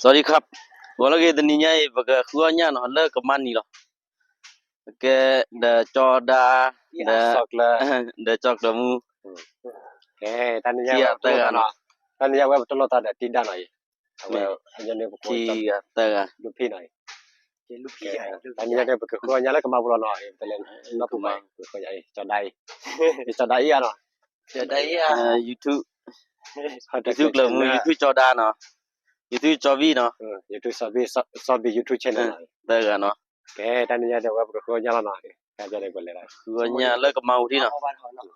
สวัสดีครับ ဂီၤလၢအဂ့ၤ တနံၤညါအံၤ ပကဃုအီၣ်ညၣ်နီၤ လၢကမါနံၤလီၤ. ကဲ ဒီးကၠီဒါ ဒီး ဒီးကၠီကျၢၢ်မူ ခံဂၤသၢဂၤနီၤ. တနံၤညါဝဲပတနီၣ်သးဒီးတံၢ်ဒါနီၤအံၤ အဝဲ ခံဂၤသၢဂၤ ဒုးဖံနီၤအံၤ တနံၤညါပကဃုအီၣ်ညၣ်လၢကမါပူၤလီၤနီၤ ပတလဲၤနီၢ်ပူၤဘၣ် ကၠီဒါအံၤ ကၠီဒါအံၤနီၤ YouTube YouTube ကျၢၢ်မူ YouTube ကၠီဒါနီၤ YouTube ကၠီဘံၣ်နီၤ YouTube ကၠီဘံၣ် YouTube channel နီၤ သၢဂၤနီၤ. ကဲ တနံၤညါဒီးဝဲပကဃုအီၣ်ညၣ်လီၤနီၤ ဃုအီၣ်ညၣ်လၢကမါပူၤထံၣ်နီၤ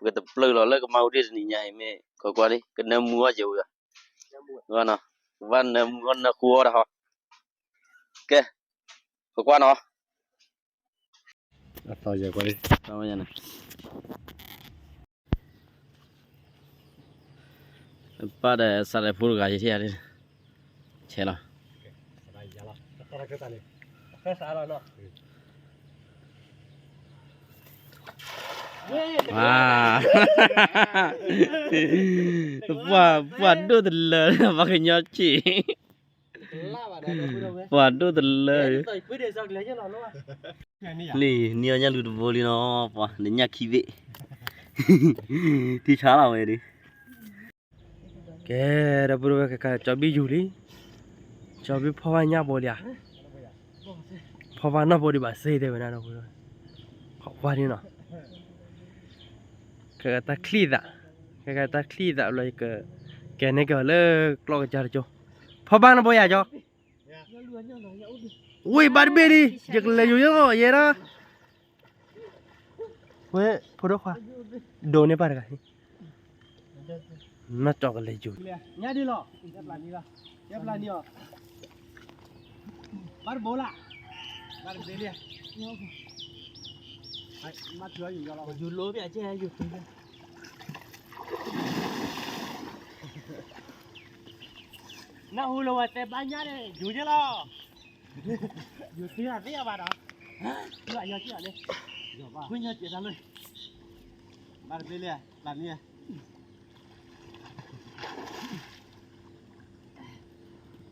ပကတပျၢၢ်လီၤလၢကမါပူၤထံၣ်တနံၤညါအံၤ မ့ၢ်ခိးကွၢ်လံ ကနၢမူအီၣ်ယဲၢ်ဝံၤ ကဘၣ်နၢမူအီၣ်နၢဃူအီၣ်တၢ်ဟီ ကဲ ခိးကွၢ်နီၤ အသီယဲၢ်ကွၢ်လံ ပၢ်ဒီးစးလဲၤဖိတဂၤ ယထံၣ်ယၤ ဆဲးလီၤ ပှၤဒိၣ်တလၢ ပှၤကညီဆံး ပှၤဒိၣ်တလၢ လံ နံၤအီၣ်ညၣ်လူၤတဘိလံနီၤ ပှၤ နညၣ်ခံဘ့ၣ် ထံဆါလီၤဝဲဒၣ် ကဲ ဒီပုၢ်ဝဲၢ် ကဲ ကဲ ကၠီဘံၣ်ယူၤလံ ကၠီဘံၣ်ဖီၣ်ဘၣ်ညၣ်ဘိလံဧါ ဖီၣ်ဘၣ်နီၢ်ဘိဒံးဘၣ်စ့ၢ်တဲဝဲဒၣ် ဒီပုၢ်ဝဲၢ် ခိးကွၢ်န့ၣ်နီၤ ကဲ တၢ်ချံၣ်သး ကဲ ကဲ တၢ်ချံၣ်သးလီၤ ယက ကဲန့ၢ်က့ၤလၢကျီၢ်ကစၢ်တကၠိ ဖီၣ်ဘၣ်နီၢ်ဘိယၤကၠီ ဝံၤဘၣ်တဘ့ၣ်လံ ယကလဲၤယူၤယဲၢ်ယဲဒၣ် ဝဲ ဖိဒိၣ်ခွါ ဒိးန့ၢ်ပၢ်တဂၤ နီၢ်ကၠီကလဲၤယူၤ ညၣ်ဒ်လီၤ ညၣ်ပျၢ်နံၤလီၤ ညၣ်ပျၢ်နံၤအီၤ ဘၣ်တဘိလၢ ဘၣ်တဘ့ၣ်လံ မ့ၢ်ထုးယူၤလီၤ ယူၤတုၤလံ နၢ်ဟူလၢဝဲတဲဘၣ်ညၣ်န့ၣ် ယူၤက့ၤလီၤ ယူၤသ့အသ့အဘၣ်ဒီး ယူၤအယီၤက့ၤအီၤန့ၣ် ကွံာ်ညီကဲးတၢ်လၢ ဘၣ်တဘ့ၣ်လံ ပျၢ်နံၤ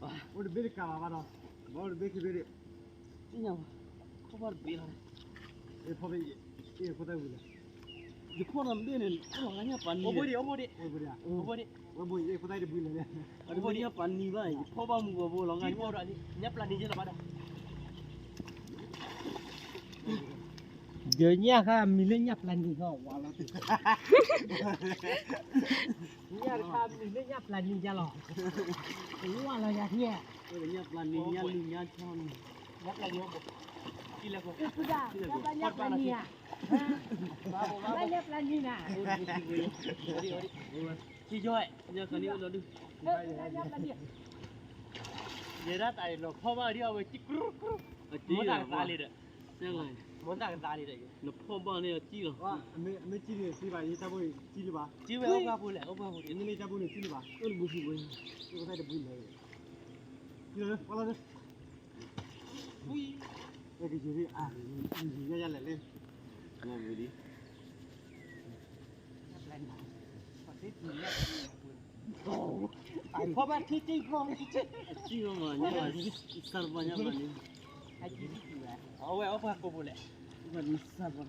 အိၣ်တဘ့ၣ်တကးဘၣ်ဘၣ်ဒီး ဘၣ်အိၣ်တဘ့ၣ်ခံဘ့ၣ်ဒံး သ့ၣ်ညါဘၣ် ဖီၣ်ဘၣ်တဘ့ၣ်လီၤ အ့ၣ်ဖီၣ်ဘ့ၣ်အံၤ အ့ၣ်ဖိသၣ်ဝံၤလၢ ယဖီၣ်ဒီးတဘ့ၣ်န့ၣ် အိၣ်လီၤဂာ်ညၣ်ပှၤနံၤ အိၣ်ဘိဒံး အိၣ်ဘိဒံး အိၣ်ဘိဒံး ဝဲဘိအံၤ အ့ၣ်ဖိသၣ်တဘ့ၣ်လၢၤန့ၣ် အတဘ့ၣ်ညၣ်ပှၤနံၤဘၣ် ယဖီၣ်ဘၣ်မူဘၣ်ဘိလီၤဂာ်ညၣ်ပှၤနံၤ ညၣ်ပျၢ်နံၤယဲလီၤဘၣ်ဒီး ဒီးညၣ်ခါမံၤလၢညၣ်ပျၢ်နံၤဟီ ဝါလီၤ ညၣ်တခါမံၤလၢညၣ်ပျၢ်နံၤယါလီၤ ဝါလီၤယၤထံ ညၣ်ပျၢ်နံၤ ညၣ်လူၤညါဆီန့ၣ် ညၣ်ပျၢ်နံၤ ညၣ်ပျၢ်နံၤဧါ ဘၣ်ညၣ်ပျၢ်နံၤနၤ ထံယီၤ ညၣ်ခါန့ၣ်အိၣ်ဒီးဒု ယဲဒၣ်တၢ်အံၤလီၤဖီၣ်ဘၣ်ဒ်အဝဲကံ မိၢ်သၣ်ကသါလံဒီး မိၢ်သၣ်ကသါလံဒီး နဖီၣ်ဘၣ်န့ၣ်ကံလီၤ မ့ၢ်ကံန့ၣ် စံးဘၣ်ယတၢ်ဘိန့ၣ် ကံလၢၤဘၣ် စံးဝဲအိၣ်ဘၣ်ဖိလဲၣ် အိၣ်ဘၣ်ဖိ နမ့ၢ်တၢ်ဘိန့ၣ် ကံလၢၤဘၣ် အိၣ်တဘိ အိၣ်တဘိ ကံလီၤလၢ ပှၤလီၤလၢ အဲကယူၤလံ အါ ယူၤညါယါလဲၣ်လၢ ညါဝံၤလံ ဖီၣ်ဘၣ်ထံတံၢ်ဖီၣ် အစံၣ်မး ညါဘၣ် စၢ်တပှၤညါဘၣ်န့ၣ် အဝဲအပှၤကိးပူၤလဲၣ် စၢ်တပှၤ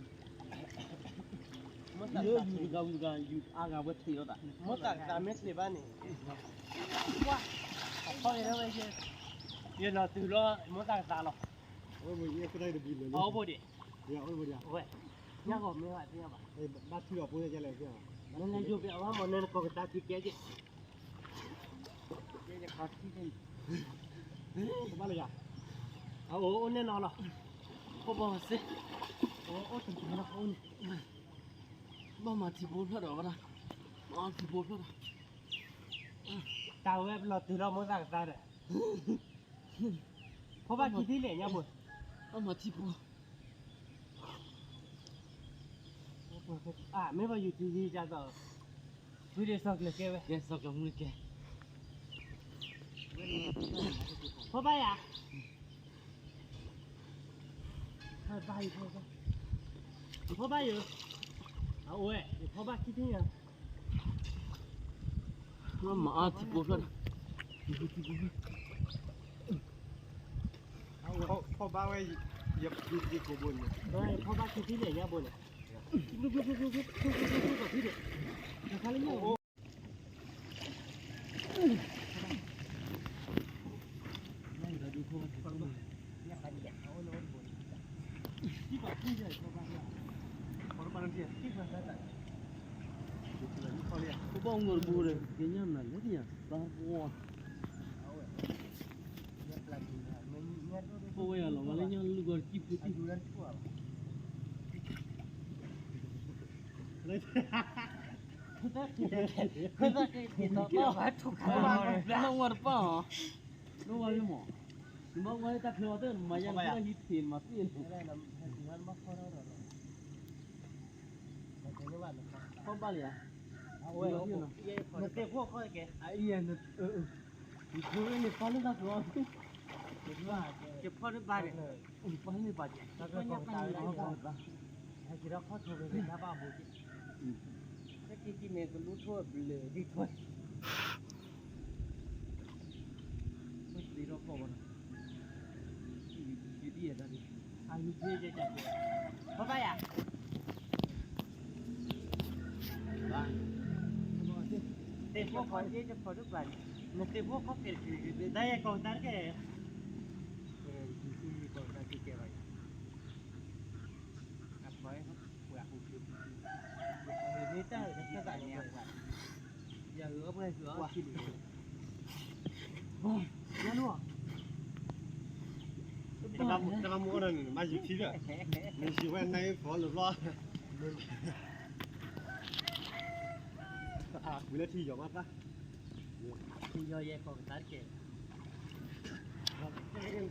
မိၢ်သၣ်ကသါ ယူၤတဂၤဝံၤတဂၤ ယူၤအါဂၤဝဲထံၣ်လီၤသး မိၢ်သၣ်ကသါမ့ၢ်ထံၣ်ဘၣ်န့ၣ် ကွၢ် အဖီၣ်က့ၤဝဲ ယနီၤတုၤလီၤ မိၢ်သၣ်ကသါလီၤ အအိၣ်ဘိဒံး ဝဲ ညၣ်ဂီၤမ့ၢ်ဘၣ်သ့ၣ်ညါဘၣ် ဘၣ်ထုးဒီးဖိသ့ၣ်ကလဲၣ်သ့ၣ်ညါဘၣ် နလဲၤယိၤဘၣ်အဝဲမ့ၢ်နကီၢ်ကတၢၢ်က့ၤကဲက့ၤ ကဘၣ်လၢယၤ အအိၣ်အိၣ်န့ၣ်နီၤလီၤ အိၣ်ဘၣ်ဝဲစ့ၢ် အိၣ်အိၣ်တက့ၢ်နီၤအိၣ်န့ၣ် ဘၣ်မၤထံဖိဖျၢၣ်ဒီးဝဲဒၣ် မၤထံဖိဖျၢၣ်ဒီး တၢ်ဝဲပလီၤတုၤလီၤမိၢ်သၣ်ကသါဒီး ဖီၣ်ဘၣ်ခံထံၣ်လဲၣ်ညါပူၤ ဘၣ်မၤထံဖိ အၢ မ့ၢ်ဘၣ်ယူၤထံယံၤကသိး ဝံၤဒီးစီၤကျၢၤကဲဝဲ ကဲစီၤကျၢၤမူကဲ ဖီၣ်ဘၣ်ယၤ ဖီၣ်ဘၣ်ယၤ ဖီၣ်ဘၣ်ယၤ အအိၣ်ဝဲ ဖီၣ်ဘၣ်ခံထံၣ်ညါ မၤအါထံဖိဖျၢၣ်ဒီး ဖီၣ်ဘၣ်ဝဲ ယ ယ ယကိာ်ဘိန့ၣ်, ဖီၣ်ဘၣ်ခံထံၣ်န့ၣ် ညၣ်ဘိန့ၣ်, ပဘၣ်အိၣ်တဘူၣ်ဒီး ကညၣ်နၤလၢညါ ဘၣ်ဝီ, ပဝဲယၤလီၤ ဝဲလၢညၣ်လူၢ်ဂီၤတကံၢ်ဖိတံၢ်, နဝၤတပၣ်အီၤ, နဝၤလၢမး, နဘၣ်ဝဲလၢတၢ်ချၢအီၤတၢ် နမၤယါနဘၣ်ဟံးထံးမၤသ့ၣ်န့ၣ်, ဖီၣ်ဘၣ်လံဧါ, အဝဲ, နသ့ၣ်ဖီၣ်ခီၣ်ကဲ, အအံၤ, နဆိန့ၣ်ပၢ်လၢတၢ်ကျီ, ယဖီၣ်တဘၣ်န့ၣ်, ယဖီၣ်န့ၣ်ပၢ်ကဲ, ယဖီၣ်ညၣ်ပၢ်န့ၣ်, ဟဲက့ၤဒီးခီၣ်ထူဝဲက့ၤတၢ်ဘၣ်ဘိကဲ, ဟဲက့ၤက့ၤန့ၣ် ကလူထီၣ်ဘျၢဒ်ထွဲ ဝဲသ့ၣ်ထီၣ်ဖီၣ်ဘၣ်နီၤ, ယဒ်ယဲဒၣ်ဒ်, အယုၢ်ကဲကဲကဲ, ဖီၣ်ဘၣ်ယၤ, သ့ၣ်ဖိခီၣ်ကဲ ယဖီၣ်တဘၣ်န့ၣ်, နသ့ၣ်ဖိခီၣ်ကဲတကဲ, တၢ်ယဲကီၢ်တၢ်တကဲ, ကီၢ်တၢ်တကဲဘၣ်ယၤ, အဖီၣ်, ပှၤအိၣ်ဖျိ, မ့ၢ်တၢ်တခါဘၣ်န့ၣ်, ယၤအၢ အပှဲၤဃုအီၣ်ခံန့ၣ်, ယၤလီၤ, တၢ်မူအိၣ်ဒီးန့ၣ် မၤယံၤထံဒီး, မ့ၢ်ယံၤဝဲနၤအံၤဖီၣ်လၢဘျီ, အကွံာ်လၢထံယီၤမးသၣ်, ထံယီၤယဲကီၢ်ကတၢၢ်တကဲ,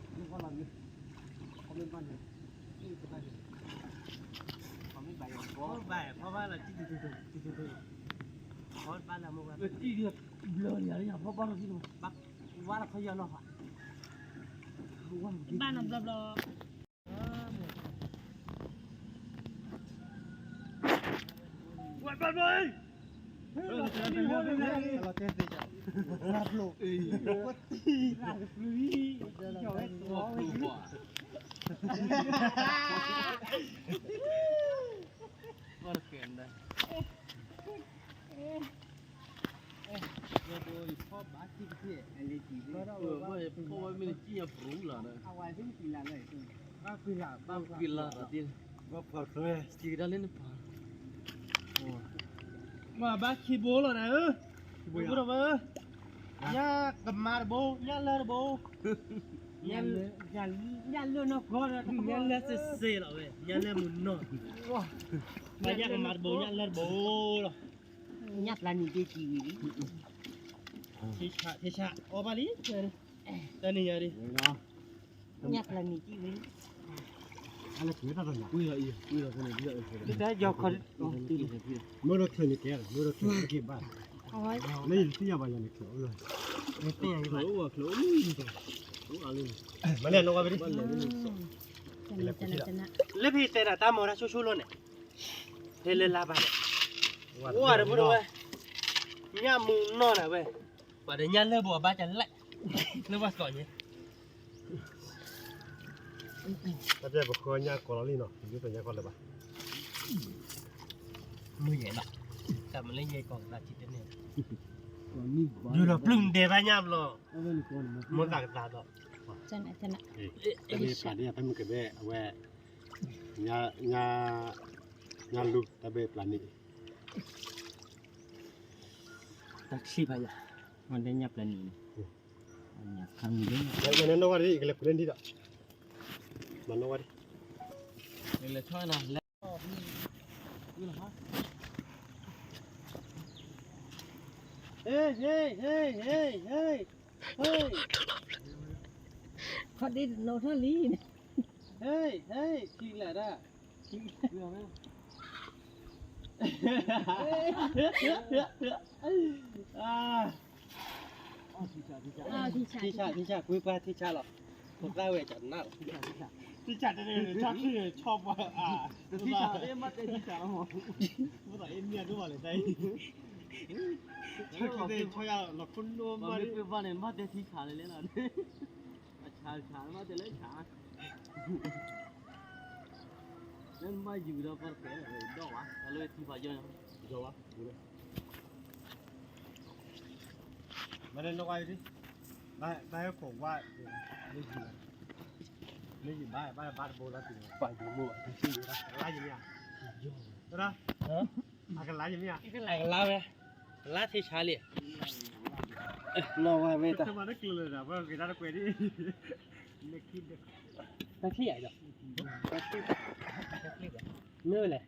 ဖီၣ်မ့ၢ်ဘၣ်န့ၣ်, ဖီၣ်မ့ၢ်ဘၣ်ယၤ, ဖီၣ်ဘၣ်, ဖီၣ်ဘၣ်လီၤ, ဖီၣ်ဘၣ်လီၤ, ဖီၣ်ဘၣ်လီၤ, ဖီၣ်ဘၣ်လီၤခီယီၤလီၤ, ဘၣ်နီၤဘျီဘျီ, ဝဲဘျီဘျီ, မၤဘၣ်ခံဘိလီၤနၤဧၢ, ညၣ်ကမၤတဘိ, ညၣ်လၢတဘိ, ညၣ်လၢနီၢ်ကီၢ်, ညၣ်လၢစ့စ့လီၤဝဲ, ညၣ်လၢမုၢ်နီၢ်, ညၣ်ကမၤတဘိ, ညၣ်လၢတဘိလီၤ, ညၣ်ပျၢ်နံၤက့ၤကံၤဝံၤလံ, ထံဆး, ထံဆး, အီၣ်ဘၣ်လံ, တၢ်နံၤညါဒံး ညၣ်ပျၢ်နံၤကံၤဝံၤ, ကွံာ်လီၤအံၤ, ကွံာ်လီၤဖဲန့ၣ်, မ့ၢ်ဒီးချုးန့ၣ်ကဲ, မ့ၢ်ဒီးချုးန့ၣ်က့ၤဘၣ်, လၢယတသ့ၣ်ညါဘၣ်ယၤန့ၣ်ချုး, မ့ၢ်န့ၣ်နီၢ်ဝဲ, လၢဖဲတဲနၤတၢ်မၤတၢ်ဆိဆိလိာ်န့ၣ်, ဖဲလၢလါဘၣ်န့ၣ်, အိၣ်ဝဲတဘိဒီးဝဲ, ညၣ်မုၢ်နီၢ်န့ၣ်ဝဲ, ပှၤဒီးညၣ်လၢဘိအဘၣ်ကလဲၣ်, လၢဘၣ်စီၤညါ တၢ်တဲပဃၢညၣ်ကီလီၤလံနီၤ, ယုၢ်ပညၣ်ကီလၢၤဘၣ်, မုၢ်ယဲၢ်ဘၣ်, တၢ်မၤလၢယဲၢ်ကီၢ်ကသးထံတန့ၢ်, ဒုးလီၤပျုၢ်ဒဲးဘၣ်ညၣ်ဘျီ, မိၢ်သးကသးဒီး, တၢ်မ့ၢ်ပျၢ်န့ၣ် ဖဲမုၢ်ကဘဲအဝဲ, ညၣ်, ညၣ်လူၤ တၢ်ဘဲပျၢ်န့ၣ်, တၢ်ချံၣ်ဖးယၤ, မ့ၢ်ညၣ်ပျၢ်န့ၣ်, မ့ၢ်နီၢ်ဝဲဒၣ် ယကလဲၤခူၣ်လၢနံၤဒီး, မ့ၢ်နီၢ်ဝဲဒၣ်, ယလဲၤထီၣ်နၤလဲၤ, ဟ့ၣ် ဟ့ၣ် ဟ့ၣ် ဟ့ၣ် ဟ့ၣ်, ခီဒ့တနီၤထီၣ်လံ, ဟ့ၣ် ဟ့ၣ် ထံၣ်လဲၣ်ဒၣ်, ထံၣ်ဆး ထံၣ်ဆး ကွံာ်ပှၤထံၣ်ဆးလီၤ, ဖိသၣ်ဝဲကနၣ်လီၤ, ထံၣ်ဆးတန့ၣ် ဆီၣ်ထံၣ်န့ၣ် ဆီၣ်ပှၤ, ထံၣ်ဆးမ့ၢ်တဲထံၣ်ဆးလီၤမး, ဖိသၣ်အ့ၣ်မ့ၢ်ဒိၣ်ဘၣ်လဲၣ်တၢ်အံၤ, ဆၢက့ၤတဲဆၢယၤလီၤခိၣ်လိမး မ့ၢ်ပှ့ၤဘၣ်န့ၣ် ဘၣ်တဲထံဆးလဲၣ်လဲၣ်လီၤန့ၣ်, အဆးဆး ဘၣ်တဲလၢဆး, လၢနဘၣ်ယူၤဒီးပှၤတဖျဲးဒီးဝဲ, တၢ်လၢထံဖးယီၢ်ညါ, ယီၤဝါ, မ့ၢ်လၢနဝါအံၤ, ဘၣ်ဟဲခိၣ်ဝါ, မ့ၢ်ယူၤ, မ့ၢ်ယူၤဘၣ်, ဘၣ်ဘၣ်တဘိလီၤတံၢ်, ပှၤယူၤမိၢ်ဘၣ်, တၢ်လါယမ့ၢ်ဧါ, တၢ်လါ, အကလါယမ့ၢ်ဧါ, အကလါဝဲ, လါထံဆါလံ, နီၢ်ဝါမ့ၢ်တၢ်, တၢ်မၤတကျိၤလၢဒၣ်, ပှၤက့ၤတၢ်တကွဲးဒ်, တၢ်ချံၣ်ဧါ, မ့ၢ်ဝဲလဲၣ်,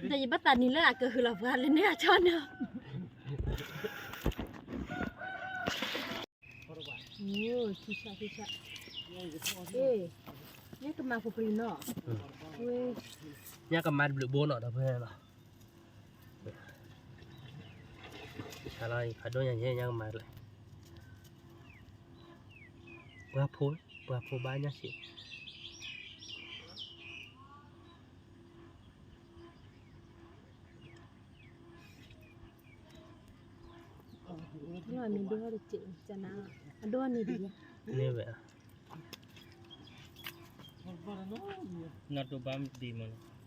ဒီးယဘၣ်သးနံၤလၢအကဟုၣ်လီၤပှၤလၢန့ၣ်အဆီန့ၣ်, ထံဆး, ထံဆး, ညၣ်ကမၤဖိပြံနီၤ, ညၣ်ကမၤတဘျုးဘိနီၤ ဒီပုၢ်ဝဲၢ်နီၤ, ဆါလီၤဖးဒိၣ်ညါယဲ ညၣ်ကမၤ, ပှၤဖိ, ပှၤဖိဘၣ်ညၣ်ဆံး မ့ၢ်ဒိၣ်တကဲး, အဒိၣ်န့ၣ်ဒ်, န့ၢ်ဝဲ, နီၢ်ဒိၣ်ဘၣ်ဘ့ၣ်မး, တၢ်နီၢ်ဒိၣ်ဘၣ်ဘ့ၣ်,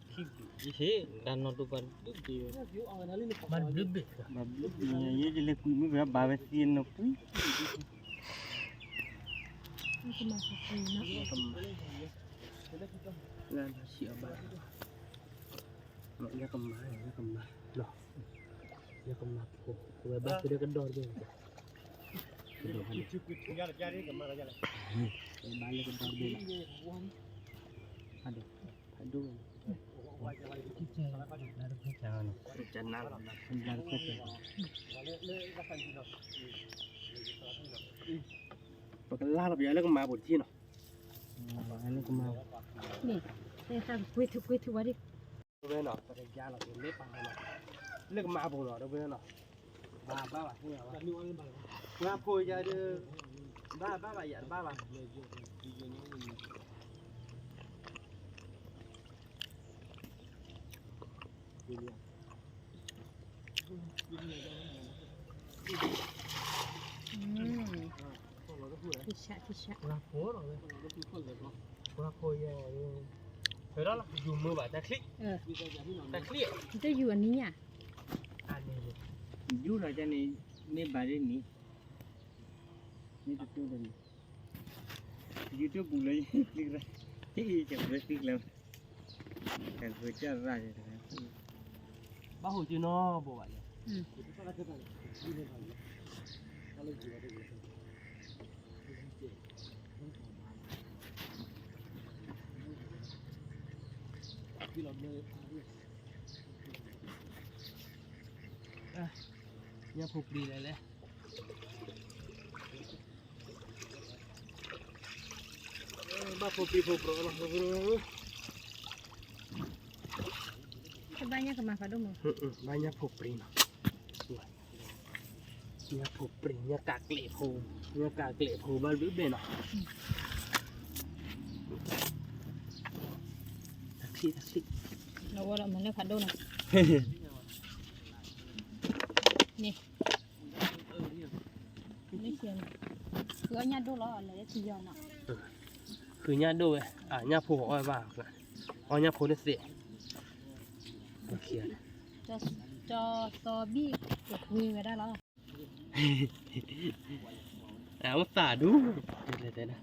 ဘၣ်ဘျုးဘ့ၣ်, ဘၣ်ဘျုးဘ့ၣ်, ယဲယလဲၤကွံာ်မ့ၢ်ဝဲဘၣ်ဝဲသ့ၣ်နီၢ်ကွံာ်, လၢဆံးအဘၣ်, ညၣ်ကမၤ, ညၣ်ကမၤ, ညၣ်ကမၤဖိ, ဝဲဘၣ်သုဒီးကဒီၢ်တဘ့ၣ်, ကဒီၢ်, ဝဲဘၣ်လၢကဒီၢ်တဘ့ၣ်, ဖးဒိၣ်, ပကလါလီၤပယီၤလၢကမၤဘိးတထံနီၤ, လၢကမၤ, န့ၣ်, ကွ့ထူကွ့ထူဝဲဒၣ်, ဝဲနီၤ, ပကယါလီၤပလၢပၤနီၤ, လၢကမၤဘိးနီၤ ဒီပုၢ်ဝဲၢ်နီၤ, ဘၣ်ဘၣ်ဘၣ်, ပှၤဖိယၤဒီး, ဘၣ်ဘၣ်ဘၣ်ယၤတဘၣ်ဘၣ် ပှၤဖိယဲ, ယူၤမုာ်ဘၣ်တၢ်ချံၣ်, တၢ်ချံၣ်, ယူၤအနံၤညါ, ယူၤလီၤန့ၣ်, မ့ၢ်ဘၣ်ဒ်န့ၣ်, မ့ၢ်တတိၢ်ဒီးန့ၣ်, ယူၤတပူၤလၢယပျံၤရၣ်, ဟ့ၣ်အံၤကပှဲၤသံကျၢၤ, ကပှဲၤကၢ်ရၣ်န့ၣ်, ဘၣ်ဟိးက့ၤနီတဘိဘၣ်ယၤ ညၣ်ဖိပြံလဲၣ်လဲၣ်, ဘၣ်ဖိပြံဖိပြံလီၤ, ဘၣ်ညၣ်ကမၤဖးဒိၣ်မး, ဘၣ်ညၣ်ဖိပြံနီၤ, ညၣ်ဖိပြံ, ညၣ်ကးကျဲးဖိ, ညၣ်ကးကျဲးဖိဘၣ်ဘျုးဘ့ၣ်နီၤ, တၢ်ချံၣ်, တၢ်ချံၣ်, လီၤဝဲဒီးမၤလၢဖးဒိၣ်နီၤ, န့ၣ် ဃုအီၣ်ညၣ်ဒိၣ်လီၤ, လဲၤထံယီၤနီၤ, ဃုညၣ်ဒိၣ်ဝဲ, အညၣ်ဖိအီၣ်ဘၣ်, အီၣ်ညၣ်ဖိတသ့, ကၠီသီဘံၣ်ကကွံဝဲဒၣ်လီၤ, အအိၣ်သးဒူ, တဲတဲတဲဒၣ်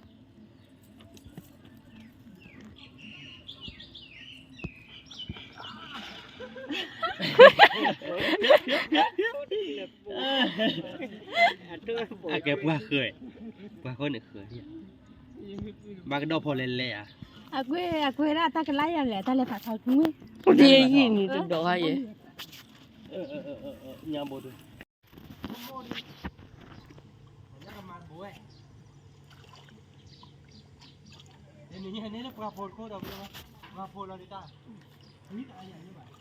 အကဲပှၤဃၢၤ, ပှၤဃၢၤန့ၣ်ဃၢၤ, ဘၣ်ကဒီးဖီလဲၤလဲၤဧါ, အကွဲး, အကွဲးဒၣ်တၢ်ကလါယၤလဲၣ်, တၢ်လဲၤဖးထီကွံ, အိၣ်ဒ်အံၤန့ၣ်တဒီးဧါယဲ, ညါဘိဒုး ဘၣ်ဝဲ, တၢ်လၢခီတုၤလံဒီး, တၢ်လၢခီတုၤလံ,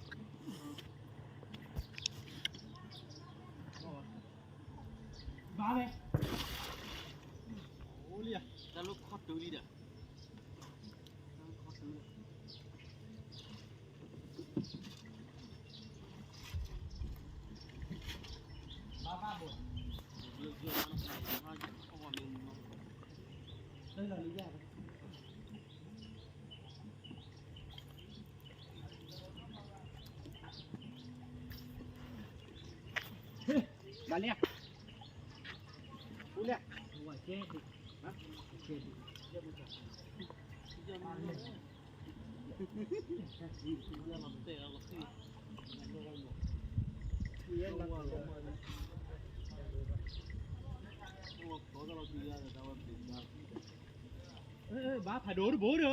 ဘၣ်ဖးဒိၣ်တဘိဒီး,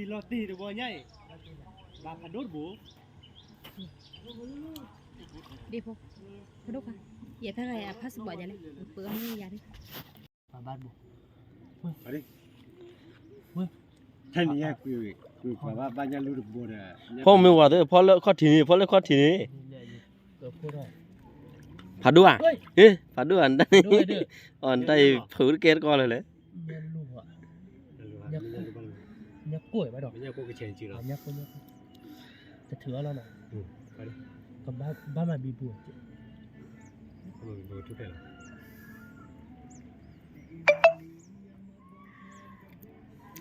လီၤတံၢ်လီၤတံၢ်တဘိညါအံၤ, ဘၣ်ဖးဒိၣ်တဘိ, ဒ်ဖိ, ဖးဒိၣ်ခါ, ယဲဖဲဂၤယၤ passport ယၤလဲၣ်, ပၢအီၤန့ၢ်ယၤဒ် ထဲန့ၣ် ကွၢ်ဘၣ်ညၣ်လူၢ်တဘိဒီး, ဖီမ့ၢ်ဝၤသ့ၣ် ဖီလၢခီၣ်ထံးန့ၣ် ဖီလၢခီၣ်ထံးန့ၣ်, ဖးဒိၣ်ဧါ, ဖးဒိၣ်ဧါ, အီၤတၢ်အံၤဖုးတကဲတကီလၢၤလဲ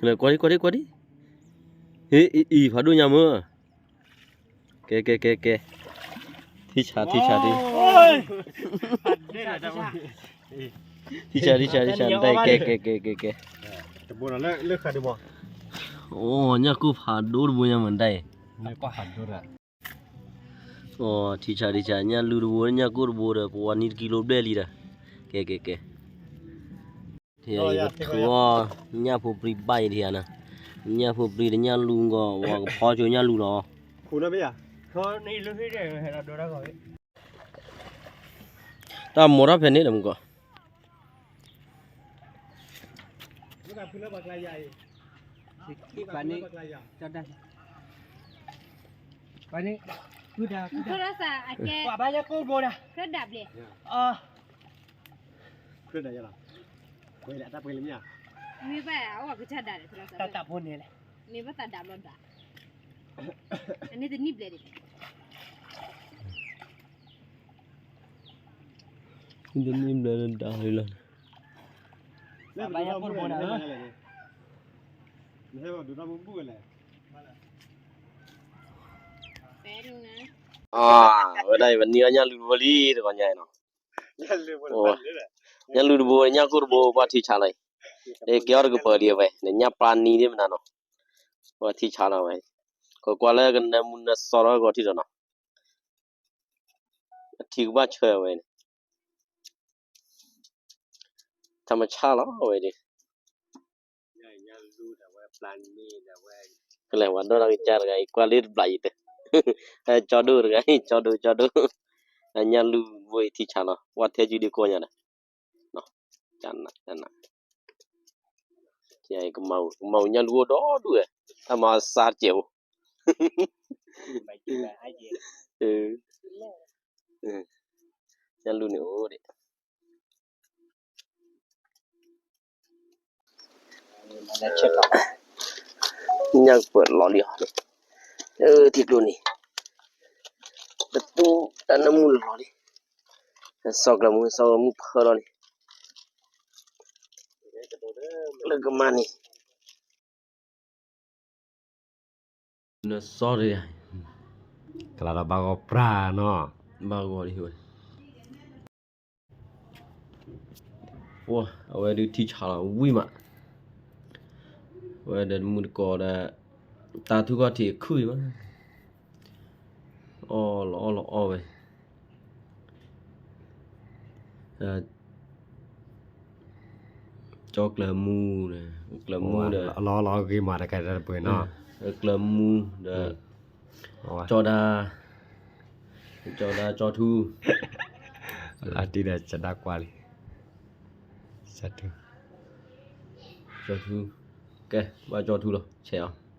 ၣ်, ကွၢ်ဒံကွၢ်ဒံကွၢ်ဒံ, အံၤ ဖးဒိၣ်ညါမ့ၢ်, ကဲ ကဲ ကဲ ကဲ, ထံဆး ထံဆးဒံ, ထံဆး ထံဆး ထံဆး ကဲ ကဲ ကဲ ကဲ ကဲ, အိၣ် ညၣ်ကိၢ်ဖးဒိၣ်တဘိညါမ့ၢ်ဒၣ်အံၤ, အိၣ် ထံဆး ထံဆး ညၣ်လူၢ်တဘိ ညၣ်ကိၢ်တဘိဒီး ပဝဲနံၤတကံလိဘျဲၣ်လံဒီး, ကဲ ကဲ ကဲ, ထံၣ်အံၤပထုးအီၣ် ညၣ်ဖိပြံဘၣ်အံၤထံၣ်ဧါနီၤ, ညၣ်ဖိပြံဒီးညၣ်လူၢ်ဂီၢ် ပှၤကဖီဆိညၣ်လူၢ်လီၤ, တၢ်မိၢ်ထီၣ်ဖဲန့ၣ်ဒီးမူကီၢ် ပှၤန့ၣ် ပှၤန့ၣ် ပှၤဘၣ်ယကိၢ်ဘိဒၣ် တၢ်တၢ်ဖိန့ၣ်လဲၣ် မ့ၢ်ဘၣ်သးဒၣ်ဘျီဒၣ် အန့ၣ်တနံၣ်ဘျဲၣ်ဒံး တနံၣ်ဘျဲၣ်ဒၣ်လီၤ အဝဲဒၣ်အံၤ ပနံၤအီၣ်ညၣ်လူၢ်တဘိလံ တဂီၤညါအံၤနီၤ, ညၣ်လူၢ်တဘိ ညၣ်ကိၢ်တဘိ ပှၤထံဆးလီၤအံၤ, ကဲအီၣ်တကပၤလံအဝဲ နညၣ်ပျၢ်နံၤဒ်မနုၤနီၤ, ပှၤထံဆးလီၤဝဲ, ကကွၢ်လၢကနၢမူနၢစီထီၣ်ဂီၤထံးဒီးနီၤ အထံကဘၣ်ဆၢဝဲန့ၣ်, ထမဆၣ်လီၤဝဲဒၣ်, ကလဲၤဝဲဒိၣ်တၢ်ကစၢ်တဂၤအံၤ ကွၢ်လၢတဘျီအံၤတဲ, ကၠီဒိၣ်တဂၤအံၤ ကၠီဒိၣ် ကၠီဒိၣ်, အညၣ်လူၢ်ဘိအံၤထံဆးလီၤ ဝဲထဲကၠူဒ်ကိးညါဒီး, ကနး ကနး ကမၤအူညၣ်လူၢ်အိၣ်ဒီဒူၣ်ဝဲ, တၢ်မၤအစၢ်တစဲးဖိ, ညၣ်လူၢ်န့ၣ်အိၣ်ဒံး, ညၣ်ပၢၢ်လီၤလံအီၤ, ထံကျိန့ၣ်, တတူၢ်တၢ်နၢမူလီၤလံ, စီၤကျၢၤမူ စီၤကျၢၤမူဖၢလီၤလံ, လၢကမၤန့ၣ် နစီၣ်တဂၤ, ကလၤဒီးဘၣ်ဂီၤပြၢ်နီၤ, ဘၣ်ဂီၤဒံးဝဲ, ပှၤ အဝဲဒုးထံဆးလီၤဝံၣ်မး, အဝဲဒီးမုၢ်တကိးဒီး တၢ်ထူၣ်ခီၣ်ထံးအခုၣ်အံၤမး, အီၣ်လီၤအီၣ်လီၤအီၣ်ဝဲ ကၠီကျၢၤမူ, ကျၢၤမူဒီး လီၤလီၤဂ့ၤမးတကဲတပှဲၤနီၤ, ကျၢၤမူဒီး ကၠီဒါ, ကၠီဒါကၠီထူ, လၢတံၢ်ဒီးကဒါကွၢ်လံ, ကၠီထူ, ကၠီထူ, ကဲ ဘၣ်ကၠီထူလီၤ ဆဲးအီၤ